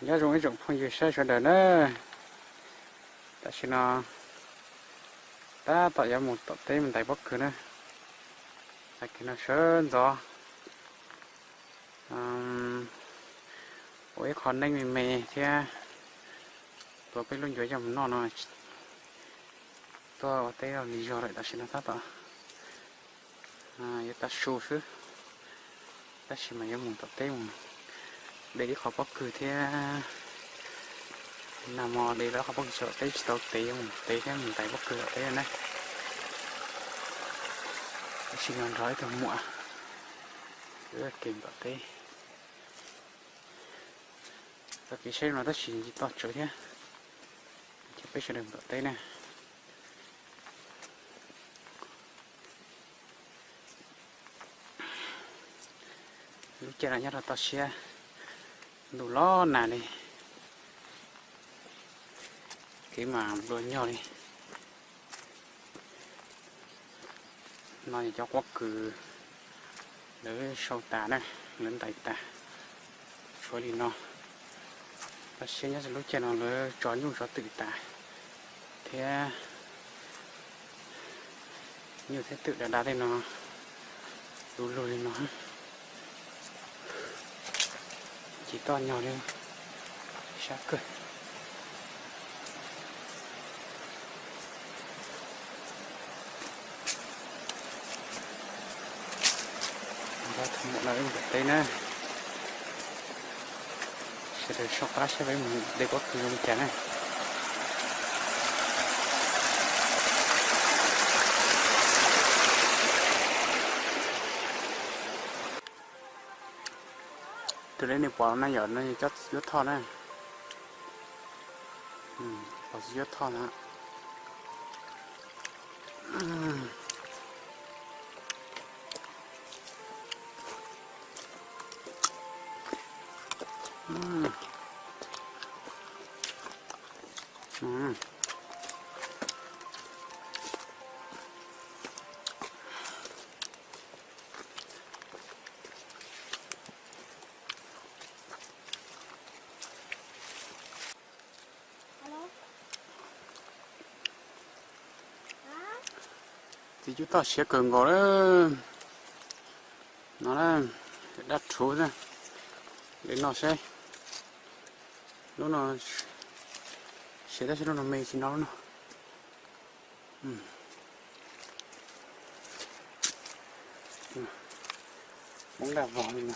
Nyob zoo ib tsoom phooj ywg saib sawv daws na, tam sim no tab tom yuav mus tom teb mus ntais pob kws na. Tag kis no sawv ntxov ua ib qho neeb me me thiab tua peb lub ncuav yog mus noj no, tuaj ua teb los lig zog lawm, tam sim no tab tom yuav tav su xwb, tab sis mas yuav mus tom teb mus de ib qho pob kws thiab. Nag hmo de tau ib qho pob kws tom teb tsis tau tev, yuav mus tev thiab mus ntais pob kws tom teb na. Tab sis no nrog ib tug muam wb kev tom teb. Txoj kev saib no tab sis tsis toj tsawv thiab, ces peb sawv daws tom teb na. Lub caij no nyob rau toj siab, ntuj los nag li, kev mas nplua nyog li. No yog cov pob kws lawv sau tas na, lawv ntais tas, tshuav li no. Toj siab nyob rau lub caij no lawv tso nyuj tso twm tas thiab, nyuj thiab twm dav dav tej no, du lug li no, tsis toj nyog li, sab kawg. Nrog tus muam no wb mus tom teb na, sawv daws soj qab saib peb mus de pob kws zoo li cas na. Raws li nej pom no yog no cov yuav thoj na, pom txiv yuav thoj na. Txiv cub toj siav kawg nkaus lawm. No na, dab rhuv na, de noj seb. Lub no siav tab sis lub no me tsis no lub no. Hmoob daj vog li no.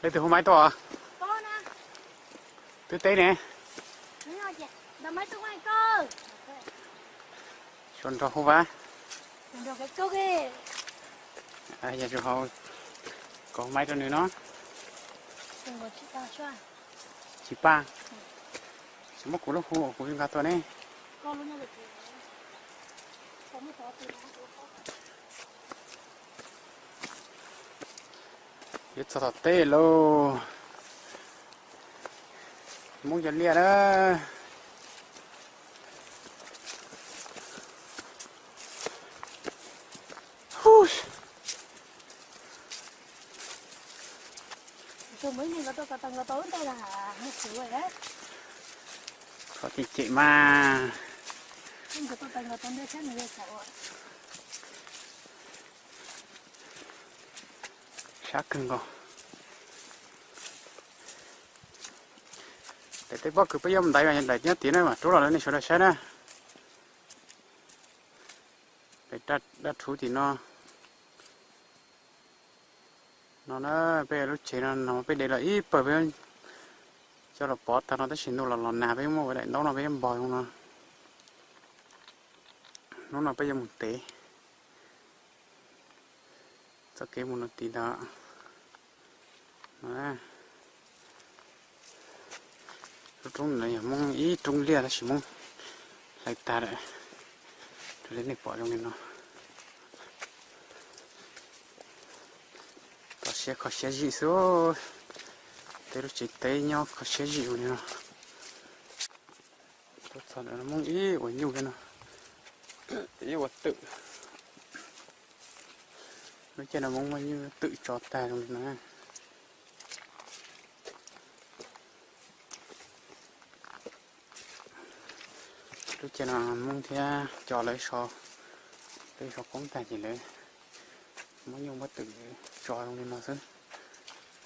Leej twg hu maiv tuaj? Twb teb ne. Suav nrog hu vas. Yog tsis haus, kov maiv rau nws no. Tsis paj. Tsis muab kuv lub hu kuv nkag tuaj ne. Yuav txog tom teb lauj. Hmoob cov liaj na. Txhob cem cem mas. Sab kawg nkaus. Daim teb pob kws peb yuav mus ntais, daim nyob tid na, mam rub los rau nej sawv daws saib na. Daim dab rhuv tim no. No na, peb lub tsev no, no peb de los ib pawg peb coj los pov tag no tab sis ntuj los los nag peb muab ua daim ntaub no peb yuav npog zoo no. Hnub no peb yuav mus tev, txoj kev mus no tid ntag. Lub roob no yog Hmoob ib roob liaj tab sis Hmoob hlais tag lawm. Raws li nej pom zoo li no. Toj siab kho siab zim xwb. Tej lub tsev teb nyob kho siab zim ua li no. Tuaj txog ntawm no Hmoob ib ua nyuj li no, ib ua twm. Lub caij no Hmoob muab nyuj twm tso tag zoo li no. Lub caij no Hmoob thiab cov lawv so, lawv so poob tag ces lawv muab nyuj muab twm tso zoo li no xwb,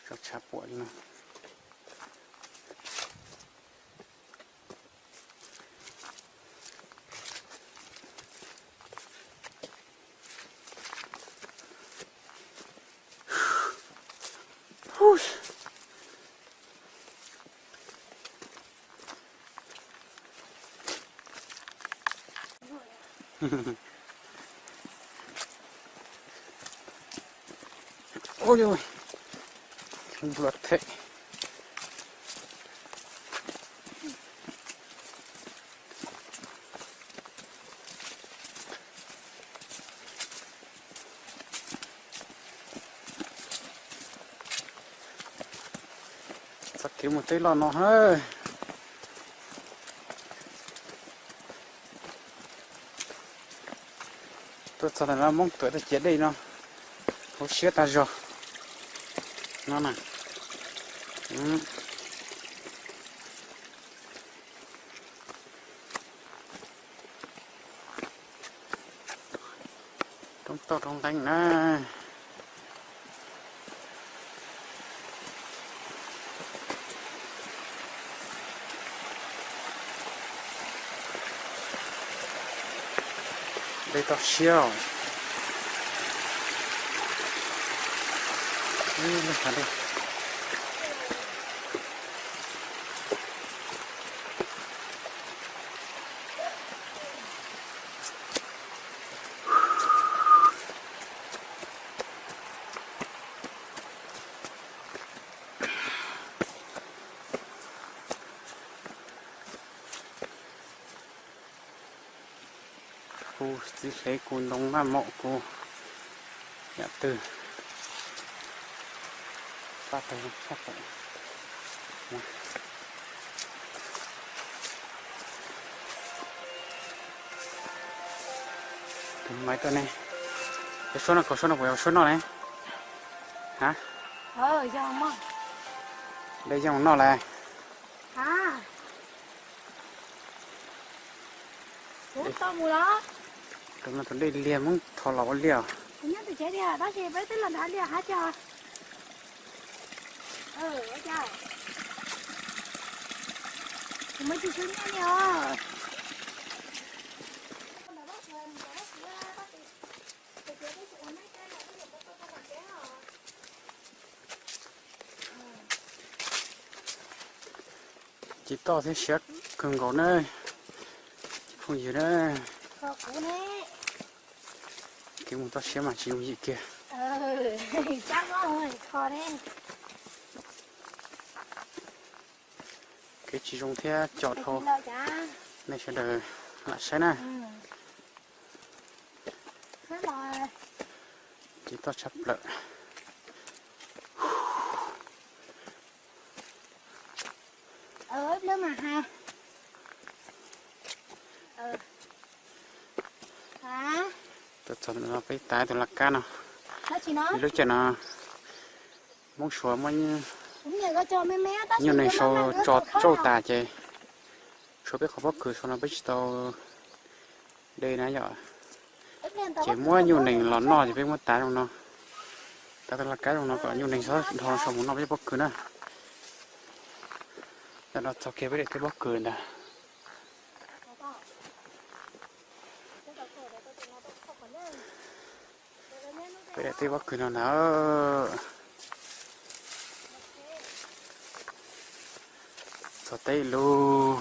tso tshav puam li no. Ua li, nplua them. Txoj kev mus teb loj no ha. Tuaj txog ntawm no Hmoob tuav tau ciav dej no, hauv siab tag zog no na. Roob toj roob nqeeb na. Dej toj siab os. Kuv txiv hlev kuv ntoo maj maum kuv yam twg paj tag tshaj plaws. Tus maiv tuaj ne, cov suab no, cov suab no puas yog suab noj ne? Ha, dej yeej noj lawm. Tus no tus dej liag Hmoob thov los ua liaj. Ci toj thiab siab kawg nkaus na, phooj ywg na. Kev mus toj siab mas tsis yooj yim kiag. Kev tsis zoo thiab co dhau, nej sawv daws lam saib na. Ci toj tshaj plaws. Tuaj txog no peb tav tus laj kab no. Lub caij no Hmoob Suav muab nyuj nees sau tso tsauj tas ces tshuav peb qhov pob kws sau no peb tsis tau de na yom. Ces muab nyuj nees los noj ces peb muab tav zoo no, tav tus laj kab zoo no kom nyuj nees txhob dhau los sau mus noj peb pob kws na. Tam no txog kiag peb daim teb pob kws ntag. Peb daim teb pob kws no na. Txog teb lug.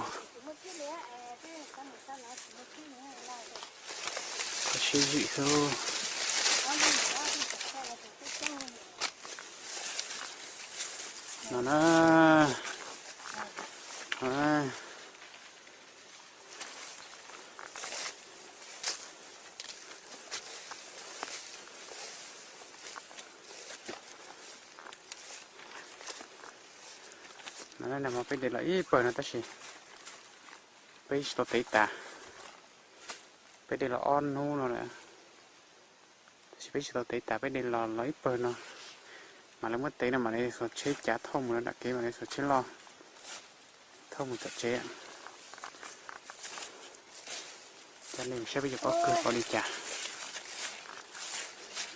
Kho siab zwm xwb no na. No na, peb de los ib pawg no tab sis peb tsis tau tev tas. Peb de los ob hnub no lawm. Tab sis peb tsis tau tev tas, peb de los los ib pawg no, mam li muab tev no mam li xuas tsheb cav thauj mus rau nram kev, mam li xuas tsheb loj thauj mus tom tsev. Coj nej mus saib peb cov pob kws pom li cas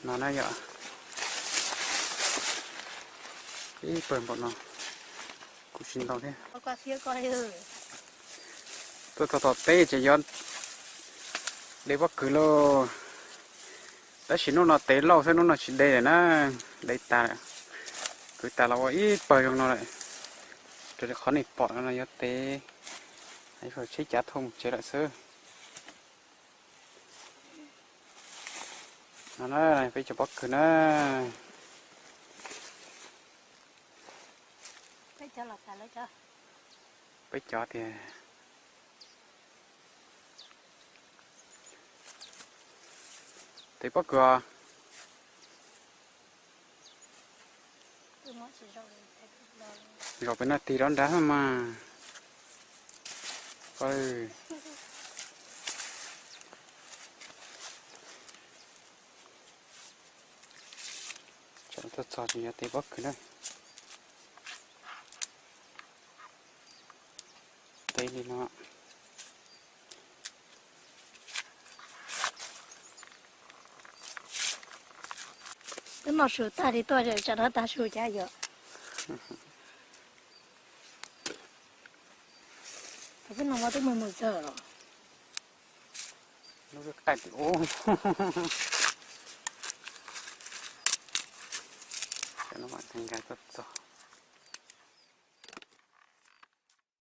no na yom. Ib pawg npaum no, kuj tsis ntau thiab. Tuaj txog tom teb ces yuav de pob kws lauj. Tab sis hnub no tev lauj xwb, hnub no tsis de lawm na, de tas lawm. Kwv tas los ua ib pawg zoo no lawm. Raws li qhov nej pom no yuav tev, tsheb cav thauj mus tsev lawm xwb. No na, peb cov pob kws na. Peb cov tiag. Tev pob kws os. Zaum peb noj tig rov nrad mas. Tsam tuaj txog ces yuav tev pob kws na. Tev li no. Twb noj su tag li tuaj, tsam no tav su cas yuav. Peb no mas twb mus mus txog los. Lub qaij tim ub. Nkag tuaj txog.